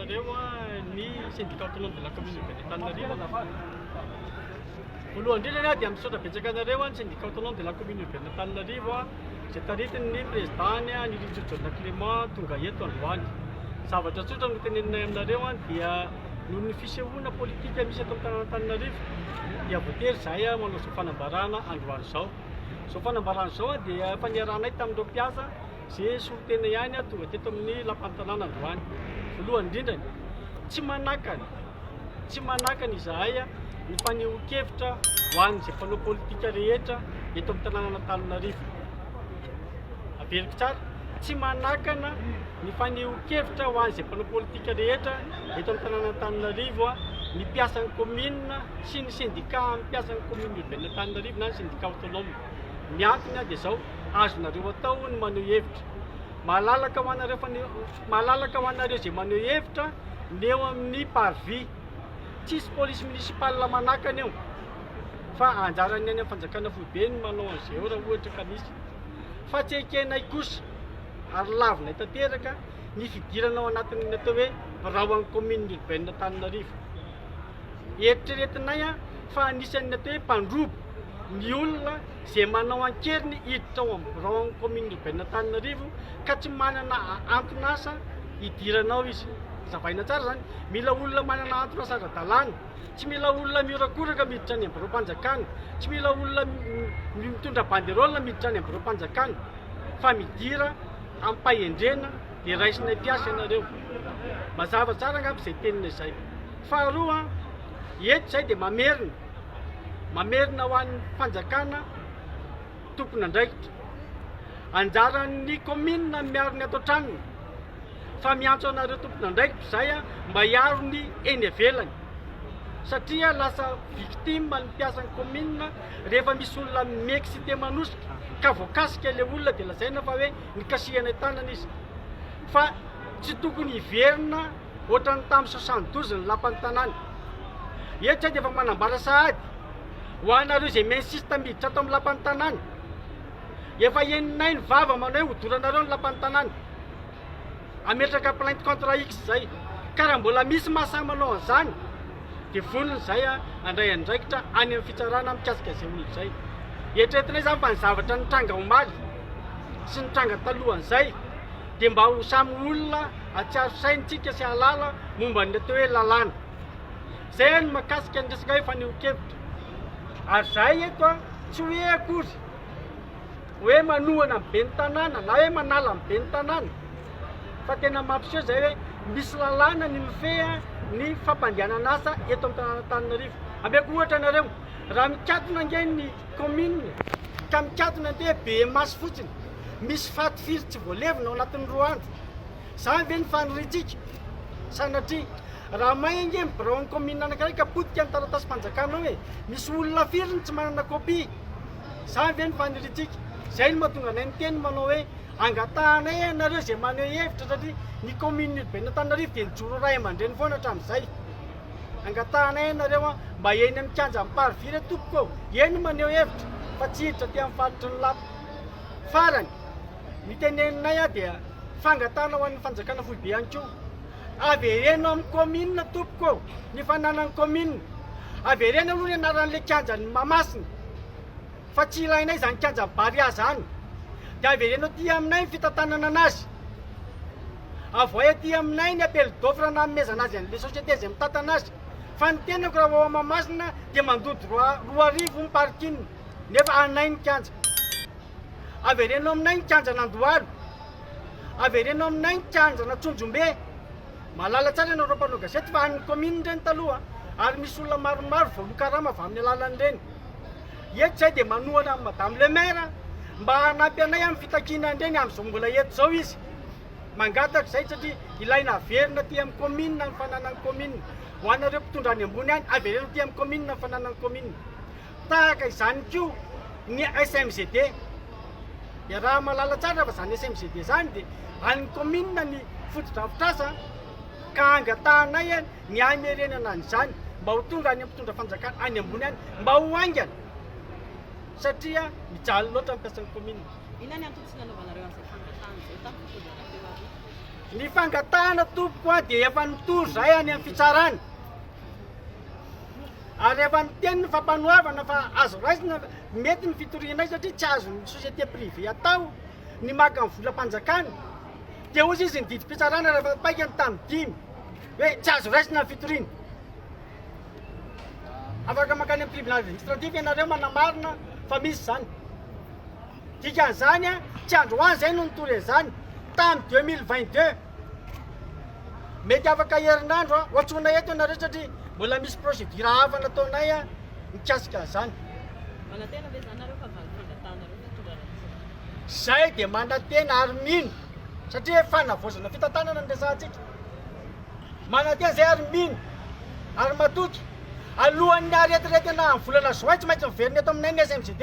anareo ny syndicat autonome de la commune urbaine d'Antananarivo. Voalohany indrindra dia misaotra betsaka anareo ny syndicat autonome de la commune urbaine d'Antananarivo izay taritin'ny président-ny Nirintsoa Clément tonga eto androany. Zavatra tsotra no teneninay aminareo dia noho ny fisehoana politika misy eto amin'ny tanàn'Antananarivo dia voatery izahay manao izao fanambarana androany izao. Izao fanambarana izao dia efa niarahanay tamin'ireo mpiasa izay solontena ihany tonga teto amin'ny lapan'ny tanàna androany. Voalohany indrindrany, tsy manakana, tsy manakana izahay ny fanehoan-kevitra ho an'izay mpanao politika rehetra eto amin'ny tanànan'Antananarivo. Averiko tsara, tsy manakana ny fanehoan-kevitra ho an'izay mpanao politika rehetra eto amin'ny tanànan'Antananarivo ny mpiasan'ny kaominina sy ny sendikà mpiasan'ny commune urbaine Antananarivo na ny syndicat autonome. Ny antony dia izao, azonareo atao ny maneho hevitra. Malalaka ho anareo faneho, malalaka ho anareo izay maneho hevitra ny eo amin'ny parvis. Tsisy police municipale manakana eo fa anjaran'ny any amin'ny fanjakana foibe ny manao an'izay eo raha ohatra ka misy. Fa tsy ekenay kosa ary lavinay tanteraka ny fidirana ao anatin'ny atao hoe birao an'ny commune urbaine Antananarivo. Eritreretinay fa anisan'ny atao hoe mpandroba ny olona izay manao an-keriny hiditra ao amin'ny birao an'ny commune urbaine Antananarivo ka tsy manana anton'asa hidirana ao izy. Hazavaina tsara izany, mila olona manana anton'asa ara-dalàna, tsy mila olona mihorakoraka miditra any amin'ny biraom-panjakana, tsy mila olona mitondra banderole miditra any amin'ny biraom-panjakana fa midira amim-pahendrena dia raisinay mpiasa ianareo. Mazava tsara angamba izay teninay izay. Faharoa, eto izay dia mamerina, mamerina ho an'ny fanjakana tompon'andraikitra. Anjaran'ny kaominina ny miaro ny ato an-tranony fa miantso anareo tompon'andraikitra izay mba hiaro ny eny ivelany satria lasa victime ny mpiasan'ny kaominina rehefa misy olona mi-excité manosika ka voakasika ilay olona dia lazaina fa hoe nikasihanay tanana izy fa tsy tokony hiverina ohatran'ny tamin'ny 72 ny lapan'ny tanàna. Eto izay dia efa manambara sahady ho anareo izay mi-insiste miditra ato amin'ny lapan'ny tanàna. Efa henonay ny vava manao hoe hodoranareo ny lapan'ny tanàna. Hametraka plainte contre X izay. Ka raha mbola misy mahasahy manao an'izany dia vonona izay handray andraikitra any amin'ny fitsarana mikasika izay olona izay. Eritreretinay izany fa ny zavatra nitranga omaly sy nitranga talohan'izay dia mba ho samy olona hahatsiaro saintsika sy hahalala momba ny atao hoe lalàna. Izay no mahakasika ny resaka hoe fanehoan-kevitra. Ary izahay eto tsy hoe akory hoe manohana ny ben'ny tanàna na hoe manala ny ben'ny tanàna fa tena mampiseho izay hoe misy lalàna ny mifehy ny fampandehanana asa eto amin'ny tanàn'Antananarivo. Ameko ohatra anareo, raha mikatona ange ny commune ka mikatona ny hoe Bemaso fotsiny, misy faty firy tsy voalevina ao anatin'ny 2 andro. Izany ve ny faniriantsika? Sanatria. Raha may ange ny biraon'ny commune anankiray ka potika ny taratasim-panjakana ao e, misy olona firy no tsy manana copie? Izany ve ny faniriantsika? Izay no mahatonga anay miteny manao hoe angatahanay ianareo izay maneho hevitra satria ny commune urbaine Antananarivo dia nijoro ray aman-dreny foana hatramin'izay. Angatahanay ianareo mba eny amin'ny kianjan'ny parvis re tompoko ô, eny maneho hevitra fa tsy hiditra aty amin'ny faritry ny lapa. Farany, ny teneninay dia fangatahana ho an'ny fanjakana foibe ihany koa. Avereno amin'ny commune tompoko ô, ny fananan'ny commune. Avereno aloha ny anaran'ilay kianjan'i Mahamasina fa tsy ilainay izany kianjan'i Barea izany. Dia avereno aty aminay ny fitantanana anazy. Avoahy aty aminay ny appel d'offre nanomezana azy an'ilay société izay mitantana azy. Fa ny tenako raha ho ao Mahamasina dia mandoa droit 2000 ny parking nefa anay ny kianja. Avereno aminay ny kianjan'Andohalo. Avereno aminay ny kianjan'Antsonjombe. Mahalala tsara ianareo mpanao gazety fa an'ny commune ireny taloha ary misy olona maromaro voaloa karama avy amin'ny alalan'ireny. Eto izahay dia manohana an'i Madame le maire mba hanampy anay amin'ny fitakiana an'ireny amin'izao mbola eto izao izy. Mangataka izay satria ilaina averina aty amin'ny commune ny fananan'ny commune. Ho anareo mpitondra any ambony any, avereno aty amin'ny commune ny fananan'ny commune. Tahaka izany koa ny SMGD. Iaraha-mahalala tsara fa izany SMGD izany dia an'ny kaominina ny fotodrafitrasa ka angatahanay ny hamerenana an'izany mba ho tonga any amin'ny mpitondra fanjakana any ambony any mba ho haingana satria mijaly loatra ny mpiasan'ny kaominina. Inona ny antony tsy nanaovanareo an'izay fangatahana izay tamin'ny fitondrana teo aloha? Ny fangatahana tompoko a dia efa nitory zahay any amin'ny fitsarana. Ary efa niteny ny fampanoavana fa azo raisina, mety ny fitorianay satria tsy azon'ny société privée atao ny maka ny volam-panjakana. Dia hozy izy ny didim-pitsarana rehefa paikany tamin'ny 5 hoe tsy azo raisina ny fitoriana. Afaka mankany amin'ny tribunal administratif ianareo manamarina fa misy izany. Dikan'izany, tsy androany izay no nitory an'izany, tamin'ny 2022. Mety afaka herinandro ho antsoinay eto ianareo satria mbola misy procédure hafa nataonay mikasika an'izany. Manantena ve izany nareo fa havaly fangatahanareo ny fitondrana misy? Izay dia manantena ary mino satria fanavaozana fitantanana no resahantsika. Manantena izay ary mino ary matoky. Alohan'ny haharetiretina amin'ny volana juin tsy maintsy miverina eto aminay ny SMGD.